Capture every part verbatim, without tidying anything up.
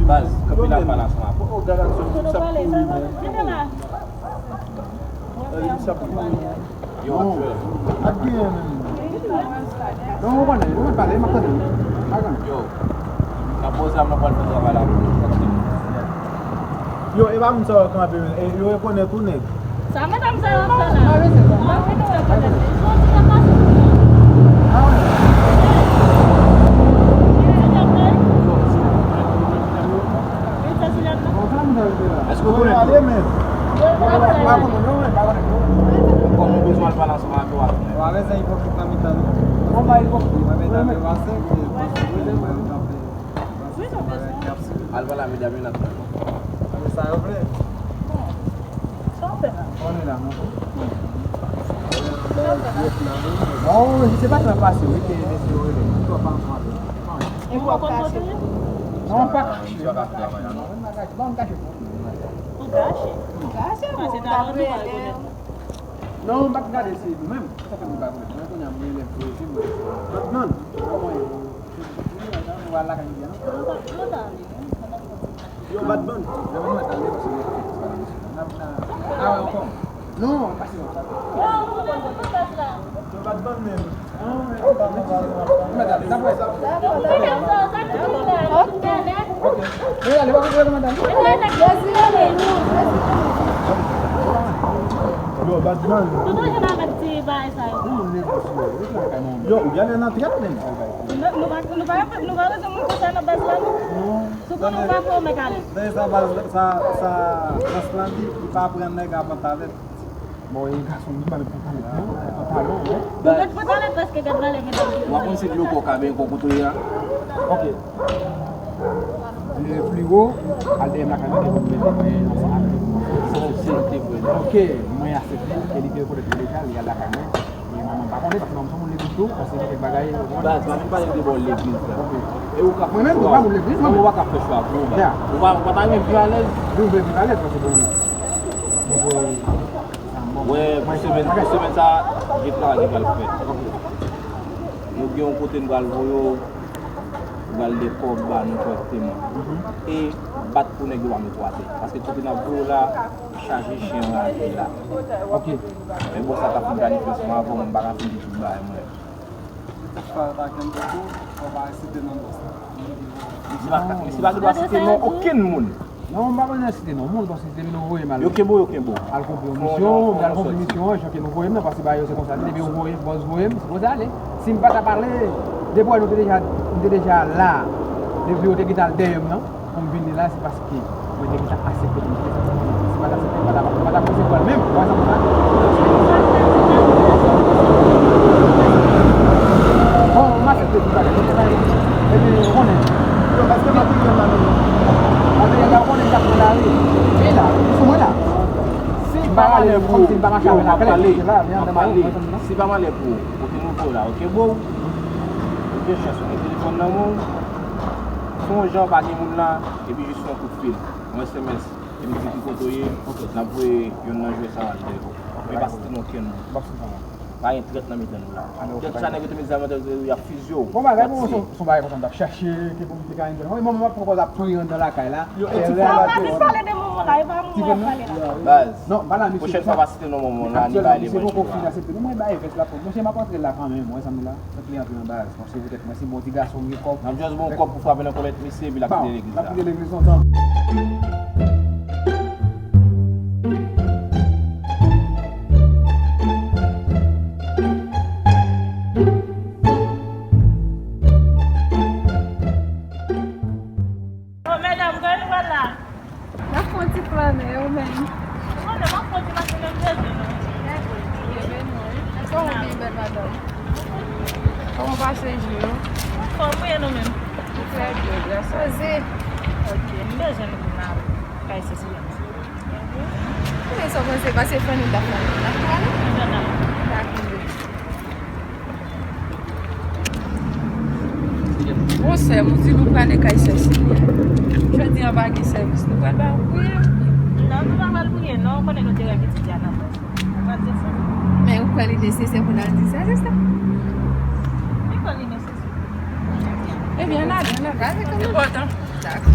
Baz, kanpe la, pale ansanm avè m. Oh, gad aksyon, misye ap kouri, men. Misye ap kouri. Yo, non. Ak genyen menm. Non, ou konnen, ou konn pale, m ap tande. Agan. Yo, n ap poze a, m nan pral fè travay la pou nou. Yo, e pa moun sa yo kanpe, men. E, yo rekonèt ou nèg. Sa medam sa yo ap fè la? Mwen vin nou rekonèt li. Son ti nèg pase pou mwen. Ah, wi. Ti nèg vre? Vin fè silèt la. Èske w konnen? Kòm ou bezwen al pale ansanm avè w, w ap konnen. Ou pa bezwen al pale ansanm avè w, w ap konnen. Ou pa bezwen ipokrit nan mitan nou. Ou pa ipokrit. Mwen, medam yo pase, e pase, mwen, mwen, mwen, mwen. Al pale a medam yo, n ap tann ou. Sa yo vle. Bon. Sa w fè la? On est là, non? Sa w fè la? Oh, se pa tan pase, wi, ke mesye yo rele. Ou pa antre. E ou pa konn kote l ye? Non, m pa kache. Ou pa kache travay la, non? Bon, m kache pou ou. Ou kache? Kache, bon, m ta vle ede. Non, m pa t gade se nou menm. Sa fè m pa konnen. Mwen kounye a mwen lè voye mwen. Batman. Kòman yo? Yo, Batman. Non, pase non. Yo, Batman menm. Yo, Batman. Yo, Batman. Yo, ou genlè nan trèt menm. Nou, nou pa, nou pa, nou pa rezoud moun konsa nan baz la, non. Si w konnen w pa fè, w mèt ale. Dayè sa, baz, sa, sa, rans lan di, li pa pran nèg a pantalèt. Bon, e gason ki pale pantalèt, non? Pantalon, wi. Ou mèt pantalèt paske gad valè medam ki. Ou pa konn si dlo kò ka benyen kò kote w ye a? Ok. Le pli wo, al dèyè m lakay mwen, e pou mete mwen ansanm avè l. Sa se vre. Ok, mwen aksepte ke li te rekonèt mwen deja, li al lakay mwen. E manman m pa konnen, paske manman m se yon moun legliz tou, paske li gen kèk bagay, ou konprann? Baz, pa vin pale m de bò legliz la. Ok. E ou ka fè chwa. Mwen menm tou, m pa moun legliz, mwen menm. Ou pa ka fè chwa pou ou. Ya. Ou pa, ou pa ta renmen viv alèz? Wi, m vle viv alèz, paske bon, bon, bon, sa bon. Wè, pou semèn, pou semèn sa, gen travay ki pral fèt. Ok. Nou gen yon kote nou pral voye w, nou pral de kòb ba nou kòrèkteman. Mhm. E bat pou nèg yo pa met w atè. Paske kote n ap voye w la, chaje chen an ap vin la. Ok. Men bòs la ka fin planifye ansanm avè w, mwen m pa ka fin di tout bagay mwen. Sa pa ta kenbe tou, fò pa site non bòs la. Misye pa ka, misye pa gen dwa site non okenn moun. Non, m pa bezwen site non moun, paske se te vin voye m al. Yo kenbe w, yo kenbe w. Al konpli yon misyon, m te al konpli misyon an, jan ke nou voye m nan, paske bagay yo se konsa, depi yo voye m, bòs voye m, se konsa ale. Si m pa t ap ale, depi wè nou te deja, nou te deja la, depi yo te gentan al dèyè m nan, pou m vini la, se paske mwen te gentan aksepte pou m vini. Si m pa t aksepte, m pa t ap, m pa t ap resevwa l menm, ou wè sa m di la? Bon, m aksepte tout bagay, tout bagay. Epi, ou konnen. Yo, èske materyèl la menm? Materyèl la, ou konnen, m t ap pran lari. Li la, li sou mwen la. Si pa malè pou ou, m ap pale, m ap pale. Si pa malè pou ou, kote nou voye w la, ok, bro? Ou gen chans, ou gen telefòn nan men w. Se yon jan pa gen moun la, epi jis yon kout fil, yon S M S, epi di ki kote w ye, n ap voye youn nan jwè sa al dèyè w. Men pa site non kenn moun. Pa gen trèt nan mitan nou la. Kèlkeswa nèg yo te met zam nan tèt yo, y ap fizye w. Bon, bagay, bon, se yon bagay konsa m t ap chache, ke pou m te ka enjoy. Wi, manman m ap pran kòz ap touye anndan lakay la. Yo, e ti frè la, pa vin pale de manman la, e pa manman w ap pale la. Baz, pwochèn fwa pa site non manman w la, ni bay li manje la. Mwen bay vès la pou mwen, m ap antre la kanmenm, wè sa m di la. Fòk li antre nan baz. Paske poutèt mwen se bon ti gason, m gen kòb. N ap just ba w kòb pou frape nan kòlèt mesye, epi l ap kite legliz la. L ap kite legliz lontan. Oh, medam, kote nou pral la? N ap fè yon ti flannen, ou menm? Ou konnen, m ap fè yon ti mache menm Jezi, non. Kòman w byen, bèl madanm? Kòman w pase jou yo? Anfòm, wi, e nou menm? Nou trè byen, grasye. Poze. Ok, m bezwen nou pou n al kay Sesi la. Ou menm sa w panse, pase fè nou t ap fè, n ap pale? Dakò. Bon, sè m, ou di nou prale kay sè Sylvia. Jodi a pa gen sèvis, nou pral ba priye? Non, nou pa pral priye, non. Ou konnen nou te wè pitit la nan pòs. Nou pral di sa. Men ou kwè li nesesè pou n al di sa, sista? Li kwè li nesesè. Ebyen, ann ale, ann ale. Gade kòman. Enpòtan. Dakò.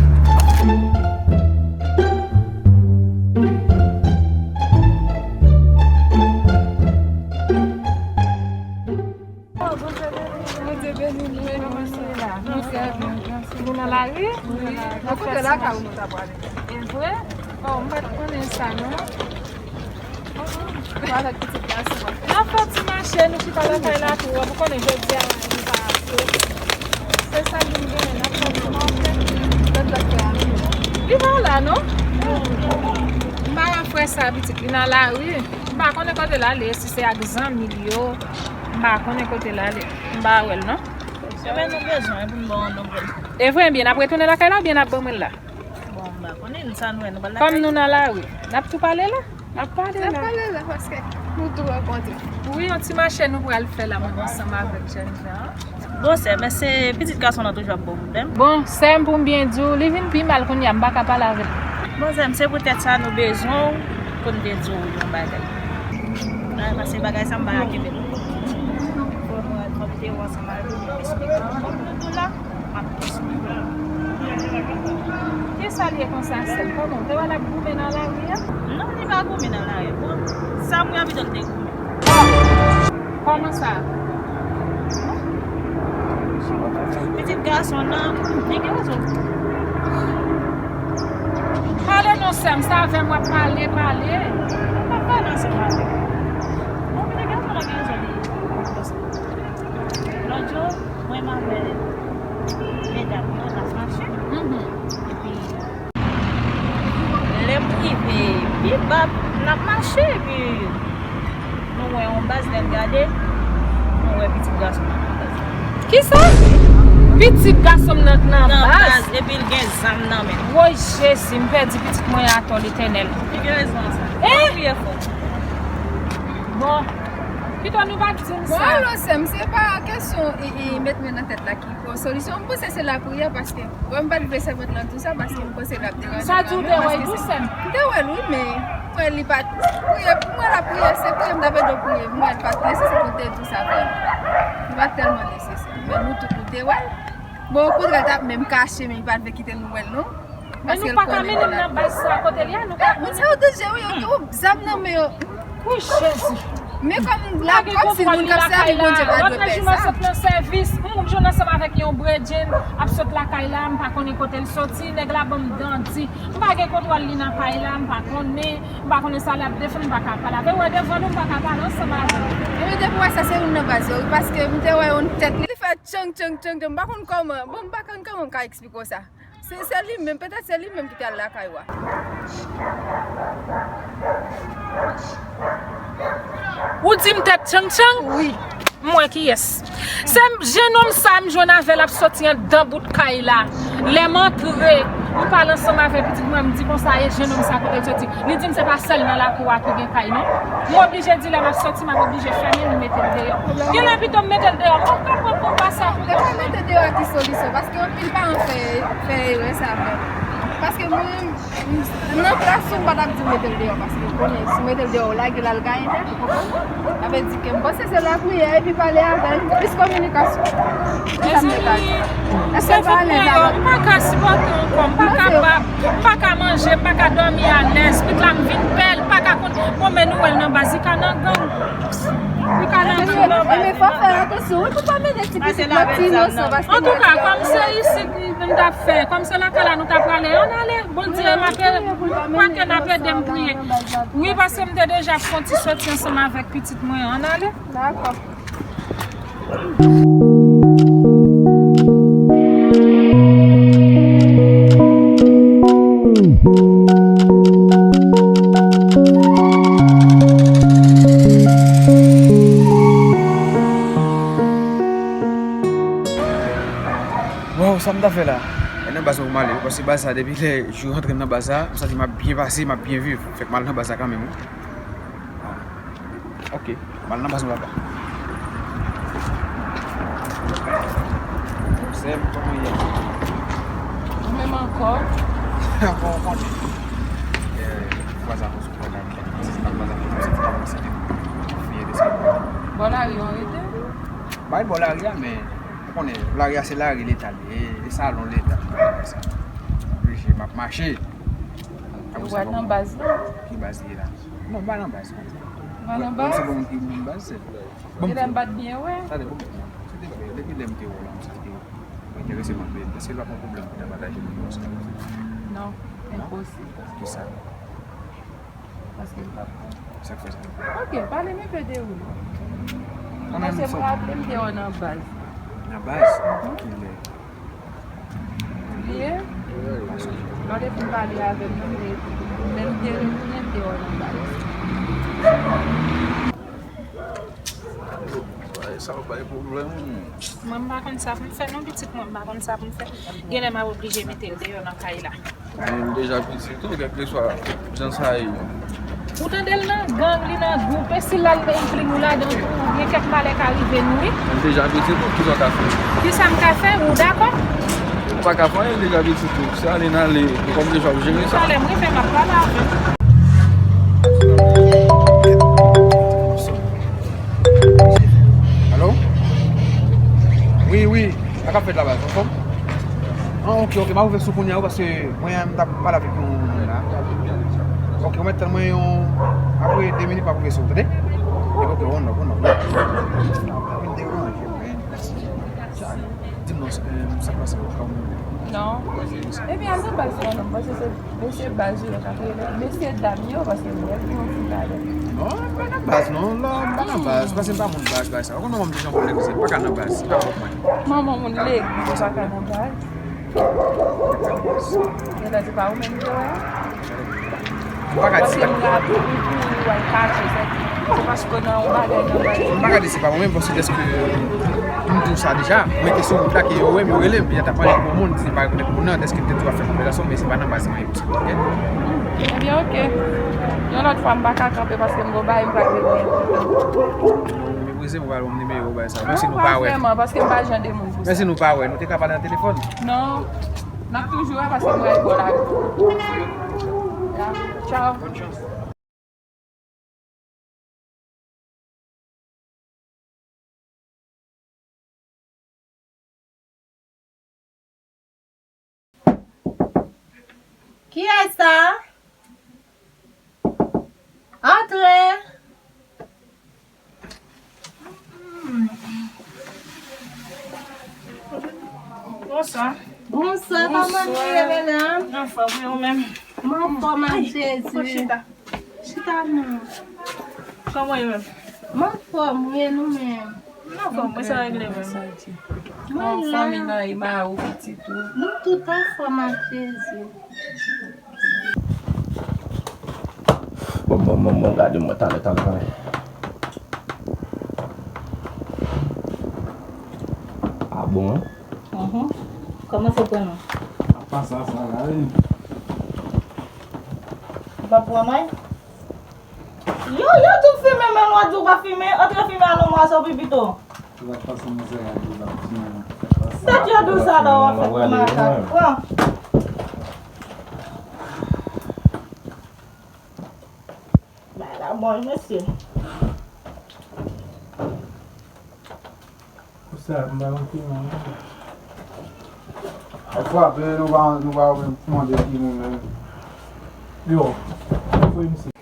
Bondye beni nou, nou la. Nou trè byen. Nou nan lari? Wi. Nan kote lakay ou nou ta prale? E vre? Oh, m pa t konnen sa, non. N ap fè ti mache, nou chita lakay la tou. Ou konnen jodi a, nou pa ase. Se sa nou genyen, n ap fè ti mache. Lòt lòt frè a, li la? Li pa la, non? M pa wè frè sa, pitit, li nan lari. M pa konnen kote l ale, si se ak zanmi l yo. M pa konnen kote l ale. M pa wè l, non. Ebyen, nou bezwen pou n ba w yon nouvèl. E vre, ebyen, n ap retounen lakay la oubyen n ap ban mwen l la? Bon, m pa konnen, sa nou wè, nou pral lakay. Kòm nou nan lari, n ap tou pale la? N ap pale la. N ap pale la, paske nou tou rankontre. Wi, yon ti mache nou pral fè la, mwen ansanm avèk jèn jan an. Bon, sè, men se pitit gason nan toujou ap ba w pwoblèm. Bon, sè m, pou m byen di w, li vin pi mal kounye a, m pa ka pale avè l. Bon, sè m, se poutèt sa nou bezwen w pou n te di w yon bagay. Nan, paske bagay sa m pa ka kenbe l. Fò nou al, fò m te wè ansanm avè w, m esplike w. Kòm nou tou la, m ap esplike w. Kisa l ye konsa, sè m? Kòman? Ou te wè l ap goumen nan lari a? Non, li pa goumen nan lari a. Bon, sa m wè pito l te goumen. Kòman sa? Pitit gason nan, li gen rezon. Pale non, sè m, se avè m w ap pale, pale. Mwen pa pale ansanm avè w. Bon, pitit gason nan gen rezon li. Lòt jou, mwen m avè medam yo n ap mache. Mhm. Epi, lè m rive pi ba, n ap mache, epi nou wè yon baz, lè n gade, nou wè pitit gason nan nan baz. Kisa? Pitit gason m nan nan baz? Nan baz, epi l gen zam nan men l. Woy Jezi, m pèdi pitit mwen atò, Letènèl. Li gen rezon sa. Eh? Priye fò. Bon, pito nou pa t di m sa. Bon, alò, sè m, se pa kesyon e, e, met men nan tèt la ki bon solisyon. M panse se lapriyè, paske, bon, m pa t vle sèvant lan di w sa, paske m panse l ap deranje. Sa di w te wè l tou, sè m? M te wè l, wi, men m wè li pa t priye. Pou mwen, lapriyè, se priye, m t ap ede w priye. M wè l pa t nesesè pou te di w sa vrèman. Li pa t tèlman nesesè. Men nou tout, nou te wè l. Bon, okontrè, l t ap menm kache, men li pa t vle kite nou wè l, non. Men nou pa ka mennen l nan baz sa kote l ye a, nou pa konnen. Moun sa yo danje, wi, yo gen zam nan men yo. Wi, Jezi. Men kòm la, kòm si moun k ap sèvi Bondye pa dwe pè sa. Lòt jou m ap sot nan sèvis, m jwenn ansanm avèk yon bredjenn ap sot lakay la, m pa konnen kote l soti, nèg la ban m dandi. M pa gen kontwòl li nan kay la, m pa konnen, m pa konnen sa l ap defann, m pa ka pale avè l. Wè devan nou, m pa ka pale ansanm avè l. Ebyen, depi w wè sa, se youn nan baz yo, wi, paske m te wè yon tèt li fè tchang, tchang, tchang, tchang, m pa konn kòman, bon, m pa konn kòman m ka eksplike w sa. Se, se li menm, petèt se li menm ki te al lakay wa. Ou di m tèt tchang tchang? Wi. M wè kiyès. Se m, jennonm sa m jwenn avè l ap soti anndan bout kay la. Lè m antre, m pale ansanm avè pitit mwen, m di konsa, e jennonm sa kote l soti? Li di m se pa sèl nan lakou a ki gen kay, non. M oblije di lè m ap soti, m ap oblije fèmen l, m mete l deyò. Genlè pito m mete l deyò. Mwen pa konprann konpa sa pou konprann. E pa mete deyò a ki solisyon, paske anpil paran fè, fè erè sa vrèman. Paske mwen, m, nan plas ou, m pa t ap di w mete l deyò, paske ou konnen, si w mete l deyò, ou lage l al gaye tèt, ou konprann? Sa vle di ke m panse se lapriyè, epi pale avè l, plis kominikasyon. Se sa m te ka di. Èske l pa alèz avè w? M pa ka sipòte ankò, m pa kapab. M pa ka manje, m pa ka dòmi alèz. Pitit la m vin pè l, m pa ka konn. Bon, men nou wè l nan baz, li ka nan gang. Li ka nan gang. Ebyen, ebyen, fò fè atansyon, wi, pou pa mennen ti pitit la ki inosan, paske antouka, kòm se isit m t ap fè, kòm se lakay la nou t ap prale, ann ale. Bondye, m ap, m kwè ke n ap ede m priye. Wi, paske m te deja fè yon ti soti ansanm avèk pitit mwen, ann ale. Dakò. Waw, sa m ta fè la? E nan baz mwen pou m ale, paske baz sa, depi lè jou rantre m nan baz sa, m santi m ap byen pase, m ap byen viv. Fèk m al nan baz sa kanmenm, wi. Ok, m al nan baz mwen papa. Sè m, kòman ye? Ou menm ankò? Ankò, ou konnen. Eh, vwazin an sou pwòt la. Se pa vwazin an sou pwòt la. Fini de sa. Bò lari an rete? Bay bò lari a, men ou konnen, lari a se lari leta li ye, e salon leta. Oblije, m ap Mache. Ou pral nan baz la? Ki baz li ye la? Non, m pa nan baz, non. Ou pa nan baz? Bon, se bon moun ki moun baz, se. Bon, genlè m pa t byen wè. Tande, bon, se depi, depi lè m te wè w la, m santi ke w enterese m anpil. Èske l pa p yon pwoblèm pou n ta pataje nimewo sa? Non, enposib. Poukisa? Paske m p ap pran. Sa k fè sa? Ok, pale m enpe de ou. Paske m raple m te wè w nan baz. Nan baz? Mhm. Kilè? Ou bliye? Paske lè w te fin pale avè m nan, men, men m te retounen, m te wè w nan baz. Sa va bay pwoblèm. Mwen, m pa konn sa pou m fè non, pitit mwen, m pa konn sa pou m fè. Genlè m ap oblije mete l deyò nan kay la. Mwen menm deja pitit tou, kèlkeswa jan sa ye. Ou tande l nan gang, li nan gwoup, e si l al plim ou ladan tou, gen kèk malè ka rive nou, wi. Mwen deja pitit tou, kisa w ka fè? Kisa m ka fè? Ou dakò? Ou pa ka fè anyen, deja pitit tou. Se ale n ale, ou konn deja w jere sa. Talè m rive, m ap pale avè w. Alo? Wi, wi. Sa k ap fèt la, baz? Anfòm? Ah, ok, ok, m ap ouvè sou kounya, wi, paske mwen, m t ap pale avèk yon moun la. Ok, ou mèt tann mwen yon, apre de minit, m ap ouvè sou, tande? Ok, ok, on off, on off. Vin deranje mwen. Di m non, eh, sa k pase, ou ka moun? Non. Epi al nan baz la, non, paske se mesye baz yo k ap rele, mesye dam yo, paske m wè l pou yon fi talè. Non, m pa nan baz, non, la, m pa nan baz, paske m pa moun baz, baz sa. Ou konn mwen menm deja, m pa ka nan baz, se pa fòt mwen. Manman moun legliz, ou pa ka nan baz. Genlè se pa ou menm ki wè. M pa ka di se pa. Paske m raple ou kouri w al kache, se, se paske w nan yon bagay nan baz. M pa ka di se pa mwen menm, paske dèske m di w sa deja, mwen te sou wout la, ke yo wè m, yo rele m, yo t ap pale ak yon moun, se pa rekonèt moun nan, dèske m te di w ap fè konvèsasyon, men se pa nan baz mwen ye, ok? Ebyen, ok. Yon lòt fwa, m pa ka kanpe paske m gon bagay m pral regle. Meprize pou pale yon nimewo, bagay sa. Menm si nou pa wè. Vrèman, paske m pa jan de moun pou sa. Menm si nou pa wè, nou te ka pale nan telefòn. Non. N ap toujou wè paske m rete bò la. Ya, tchaw. Bòn chans. Kiyès sa? Antre. Bonswa. Bonswa, kòman nou ye, medam? Anfòm, wi, ou menm? M anfòm ak Jezi. Chita. Chita non. Kòman ou ye menm? M anfòm, wi, e nou menm? M anfòm, mwen sa regle menm. Mwen la. Fanmi nan e mari w, pitit ou? Nou tout anfòm ak Jezi. Bon, bon, bon, bon, gade mwen talè, talè, talè. Ah bon, hein? Mhm. Kòman se pran nou? Apa sa, sa la, wi. Ou pa pran mwen? Yo, yo tou fimen, men nou a di w pa fimen. Antre fimen a non mwa sa pi pito. Sa k pase, mizè a di w la, fimen. Dat yo di w sa la, w ap fè kou makak. Pran. Bay la bon, mesye. Pou sa, m pa konn ki moun. Afrape, nou pa, nou pa mande ki moun menm. Yo, fouye misye.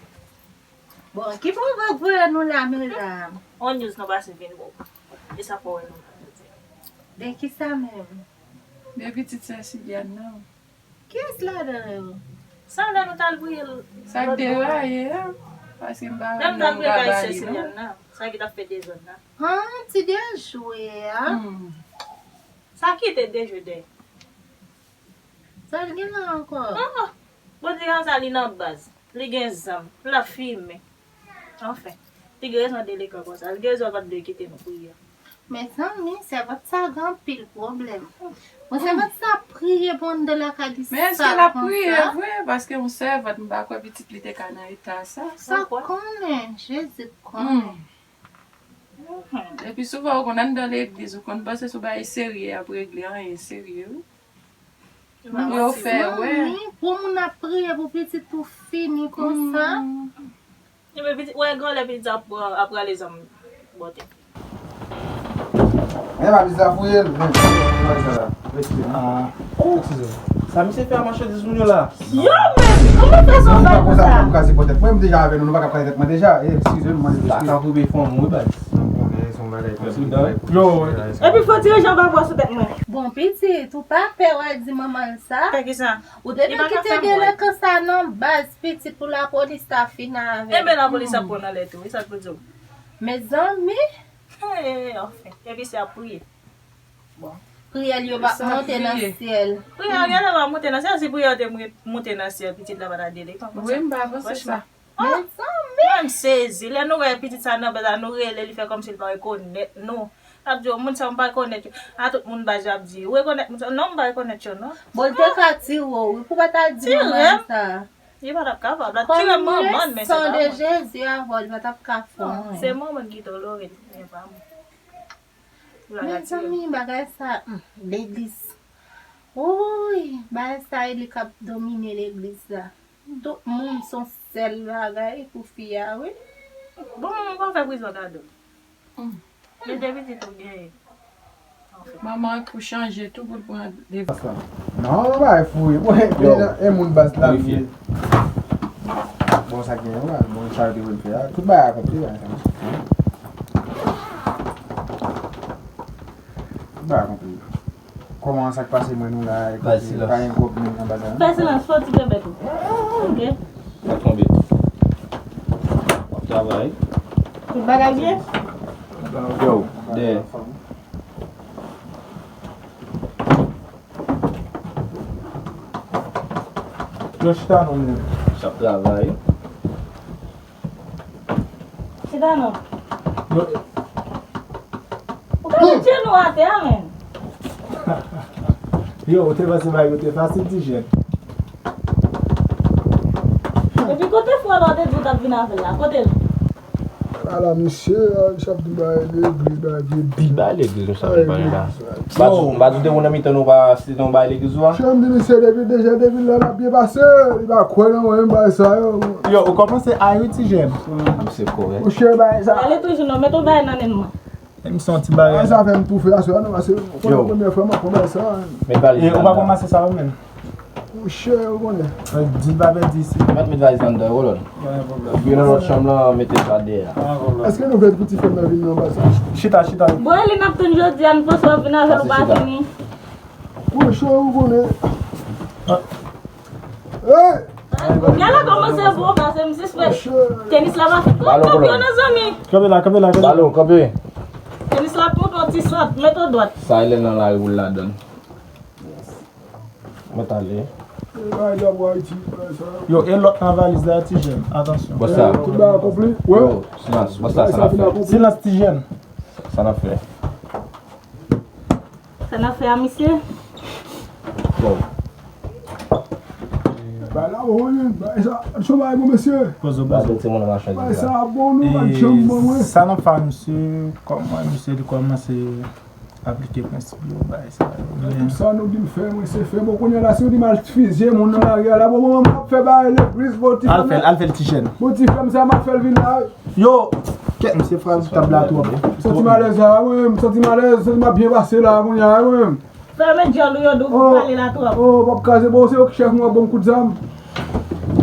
Bon, ki pwovok voye nou la, medam? On news nou pase vin bo. E sa pou wè nou. De kisa menm? De pitit sè Silian nan. Kiyès ladan yo? Sa lè nou t al priye l. Sa k deraye a, paske m pa wè nan gaba li non. Sa ki t ap fè dezòd la. Ah, ti dejwe a. Hmm. Sa ki te dejwe dèyè? Sa l gen la ankò? Ah, ah. Bon, ti gason sa li nan baz. Li gen zam. L ap fimen. Anfen, li gen rezon delekan konsa. Li gen rezon l pa t dwe kite nou priye. Mezanmi, sèvant sa gen anpil pwoblèm. Bon, sèvant sa priye pou anndan lakay li. Men èske l ap priye vre? Paske yon sèvant, m pa kwè pitit li te ka nan eta sa. Sa konnen, Jezi konnen. Epi souvan, ou konn anndan legliz, ou konn panse se yon bagay serye y ap regle, anyen serye, wi. Moun yo fè, wè. Pou moun ap priye pou pitit ou fini konsa. Ebyen, pitit, wè, granlè pitit sa ap, ap rale zam bò tèt. Men pa pitit sa fouye l, men. Gade sa la. Rete. Ah, oh, excusez-moi. Sa misye fè a machandiz moun yo la? Yo menm, kòman fè sa w fè konsa? Ou ka sipòte mwen, m deja avè nou, nou pa ka pale tèt mwen deja. E, eskize m, mande eskize. Sa ka koupe fanm, wi, baz. Ou konnen se yon bagay konplike. Yo. Epi fò dirijan pa pran sou tèt mwen. Bon, pitit, ou pa pè w al di manman l sa? Fè kisa? Ou te dwe kite delenkan sa nan baz, pitit, pou lapolis ta fini avè l. Enben lapolis ap pran nan lè tou, wi, sa k pou di w? Mezanmi. Hey, anfen, epi se ap priye. Bon. Priyè l yo pa monte nan syèl. Priyè l genlè pa monte nan syèl, si priyè te mou- monte nan syèl, pitit la pa ta delikan konsa. Wi, m pa panse sa. Franchman. Mezanmi. Mwen m sezi. Lè nou wè pitit sa nan bèl la, nou rele, li fè kòmsi li pa rekonèt nou. L ap di w, moun sa yo m pa rekonèt yo. A tout moun baz yo ap di, ou rekonèt moun sa yo? Non, m pa rekonèt yo, non. Bon, l te ka tire w, wi, pou w pa ta di manman l sa. Li pa t ap kapab. L ap tire manman l, men se pa mwen. Kòmye san de Jezi avè w, li pa t ap ka fè w anyen. Non, se manman l ki tolere l, men pa mwen. Mezanmi, bagay sa, hmm, legliz. Woy, bagay sa e li k ap domine legliz la. Tout moun se yon sèl bagay pou fi a, wi. Bon, manman pa fè prizon kado. Hmm. Men de pitit ou genyen. Manman an pou chanje tou pou l pran de. Non, bagay fou, wi. Bon, e, e moun baz la, wi. Bon, sa genyen, wi. Bon, sa yo te vle fè a. Tout bagay akonpli, bagay sa. Tout bagay akonpli. Kòman sa k pase mwen nou la, e kote pa gen kòb menm nan baz la, non? Fè silans, fò ti bebe tou. Ok. Mwen tonbe. W ap travay. Tout bagay byen? Yo, dèyè. Yo, chita non, men. S ap travay. Chita non. Yo. Ou ka met jenou atè a, men. Yo, ou te panse bagay yo te fasil, ti jèn? Epi kote frè la w te di w t ap vin avè l la? Kote l? Ala misye, a, misye ap di bagay legliz, bagay vye bi. Bagay legliz, nou sa vin pale la. M pa di w te wè nan mitan nou pa site yon bagay legliz ou a? Chè m di misye depi deja, depi lè l ap byen pase, li pa kwè nan mwen, bagay sa yo. Yo, ou kòmanse a wi, ti jèn. Misye kòrèk. Monchè, bagay sa. Ale toujou non, met yon bagay nan nen mwen. E m se yon ti bagay. Sa fè m toufe aswè a non, paske se premye fwa m ap pran bagay sa. E ou pa pran maske sa ou menm? Monchè, ou konnen. Di l pa pèdi isit. Mèt met valiz anndan, hold on. Gen nan lòt chanm lan, mete sa dèyè a. Èske nou vle pou ti frè m nan vin nan baz sa? Chita, chita. Bon, e li n ap tann jodi a, n panse w ap vin avè l, ou pa vini. Monchè, ou konnen. Hey! Gade kòmanse bon, paske m sispèk tenis la pa fèt. Kanpe, kanpe, kanpe, kanpe. Balon, kanpe. Tenis la ap monte yon ti sot, met yon dwat. Sa e lè nan lari pou l ladann. Mwen t ale. Yo, e lòt nan valiz la, ti jèn. Atansyon. Bòs la. Tout bagay akonpli. Yo, silans. Bòs la, sa n ap fè? Silans, ti jèn. Sa n ap fè? Sa n ap fè a, misye? Bon. Bay la, bon, wi, bay sa, se yon bagay bon, mesye. Poze w, poze w. Bay sa bon, nou pa t janm bon, mwen. Sa n ap fè a, misye, kòman misye li kòmanse aplike prensip yo, bay sa yo. Tout sa nou di l fè, mwen se fè. Bon, kounye a la, si yo di m al fizye moun nan lari a la, bon, mwen, mwen ap fè bagay legliz, bon, ti frè m. Al fè l, al fè l, ti jèn. Bon, ti frè m sa, m ap fè l vin la. Yo, kèt, misye frape tab la twòp. M santi m alèz la, wi, m santi m alèz, m santi m ap byen pase la, kounye a, wi. Fèmen djòl ou yo, dou pou pale la twòp. Oh, p ap kraze, bon, se yo ki chèf mwen, bon kout zam.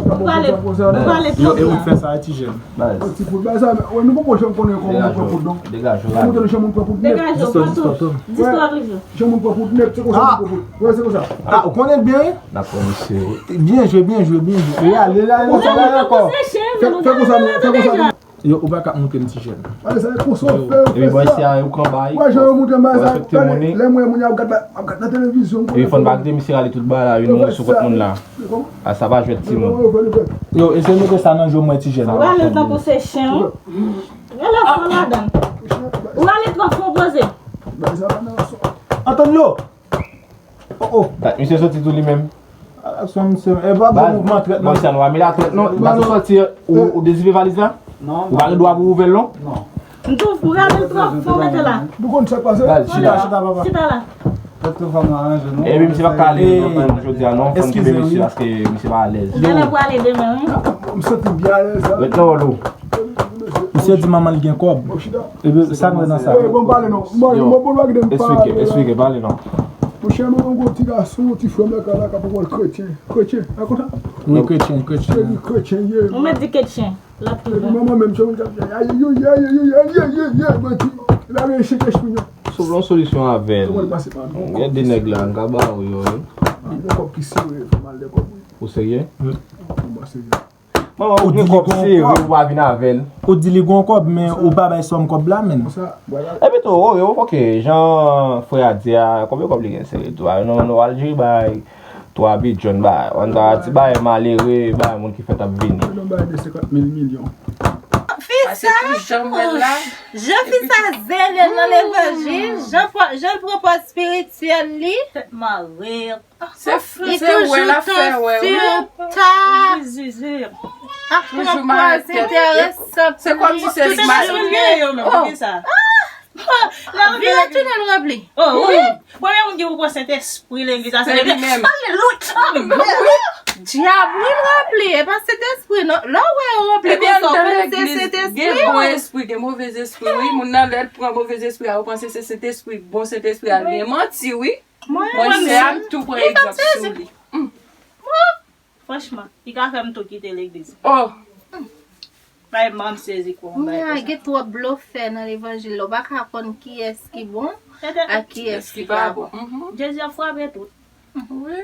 Ou pale, ou pale twòp la. Yo, e ou k fè sa, ti jèn. Ti fout, bay sa, men, wè, nou poko janm konnen kòman moun pran poud, non. Degaje w, degaje w. Degaje w, pran tou. Distwa toujou. Jan moun pran poud nèt, se konsa moun pran poud. Wè, se konsa. Ah, ou konnen l byen, wi? Dakò, mesye. Byen jwe, byen jwe, byen jwe. E ale la, e ale ankò. Fè, fè konsa, non, fè konsa, non. Yo, ou pa ka montre m ti jèn. Wè, sa e konsa w fè, w fè sa. Epi bò isi a, yo kanbay. Wè, jan yo montre m bagay sa, lè m wè moun y ap gad la, ap gad nan televizyon, m konnen. Epi fò n pa kite misye rale tout bagay la, wi, nou sou kont moun la. A, sa pa jwèt timoun. Yo, eseye mete sa nan je mwen, ti jèn. Ou rale l tankou se chen, wi. Rele fon ladan. Ou rale twòp fon poze. Antonio! Oh, oh. Dat misye soti tou li menm. Aksyon misye, e pa bon mouvman trèt non. Baz sa nou pa mele a trèt non. Baz ou soti, ou, ou dezipe valiz la? Non. Ou pa gen dwa pou ouvè l non? Non. M tou, ou rale l twòp fon, mete la. Nou konn sa k pase. Baz, chita, chita, papa. Chita la. Tèt tou fò nou aranje nou. Epi misye p ap ka ale nan jodi a non, fò n kenbe misye paske misye pa alèz. Ou genlè pou ale demen, wi. M santi m byen alèz la. Ret nan wòl ou. Misye di manman l gen kòb. Epi sa nou wè nan sa? Bon, pale non. Bon, bon, bon, bon, kite m pale. Eksplike, eksplike, pale non. Monchè, mwen gen yon ti gason, ti frè m lakay la k ap pran kretyen. Kretyen, a konsa? Wi, kretyen, kretyen. Kretyen, kretyen ye. Ou mèt di kretyen. L ap Epi pran. Manman menm, se moun k ap di, ayi, yo, ayi, yo, ayi, ayi, ayi, mwen di, la gen Sentespri, non. Sou yon solisyon avè l. Kòman l pase pa nou? Gen de nèg la, m ka ba ou yo, wi. Gen kòb ki sere, fè mal de kòb, wi. Ou serye? Mwen pa serye. Manman, ou gen kòb sere, ou pa vin avè l. Ou di li gon kòb, men ou pa bay sòm kòb la, menn. Konsa, vwala. Epi tou, ou, ou, ok, jan frè a di a, konbyen kòb li gen sere tou? A, non, non, Aljeri bay twa bidyon, bay, on ta di bay malere, bay moun ki fèt ap vini. Mwen bay de senkant mil milyon. Pase pou jan mwen la. Jan fi sa zele nan levanjil, jan pran pòz espirityèl li. Tèt mare. Se se wè l ap fè wè, wi. Sou ta. Ap pran pòz enteresan. Se kòmsi se li k mal. Yo menm, pou ki sa? Vin retounen l ranpli. Oh, wi. Premye moun ki pou pran Sentespri legliz la, se li menm. Alelouya. Dyab, wi, l ranpli. E pa Sentespri, non. Lè w wè yo ranpli konsa, w konnen se Sentespri. Gen bon espri, gen move espri, wi. Moun nan, lè l pran move espri a, ou panse se Sentespri, bon Sentespri a, l gen manti, wi. Mwen, sè a, m tou pran egzanp sou li. Franchman, li ka fè m tou kite legliz. Oh! Bay manm sezi kou. Kounye a, gen twòp blofè nan levanjil la. Ou pa ka konn kiyès ki bon ak kiyès ki pa bon. Mhm. Jezi ap frape tout. Wi.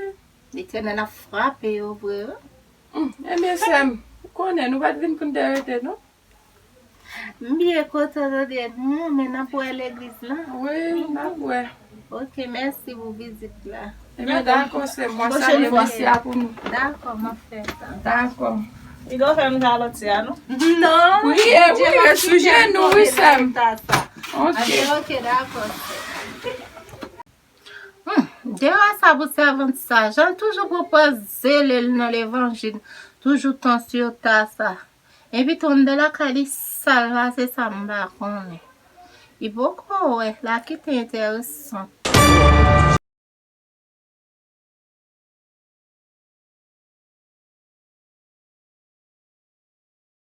Letènèl ap frape yo vre, wi. Mm, ebyen, sè m, ou konnen, nou pa t vin pou n te rete, non? M byen kontan tande nou, men n ap wè legliz la. Wi, n ap wè. Ok, mèsi pou vizit la. Ebyen, dakò, sè m, mwen salye mesye a pou nou. Dakò, m ap fè sa. Dakò. Li gon fè m sa lòt sè a, non? Non. Priye, priye sou jenou, wi, sè m. Ok. Ok, dakò, sè. Hmm, dewa sa pou sèvant sa, jan l toujou pran pòz zele l nan levanjil, toujou tan sou ta sa. Epi tou anndan lakay li sal pase sa m pa konnen. Li poko wè, l a kite enteresan.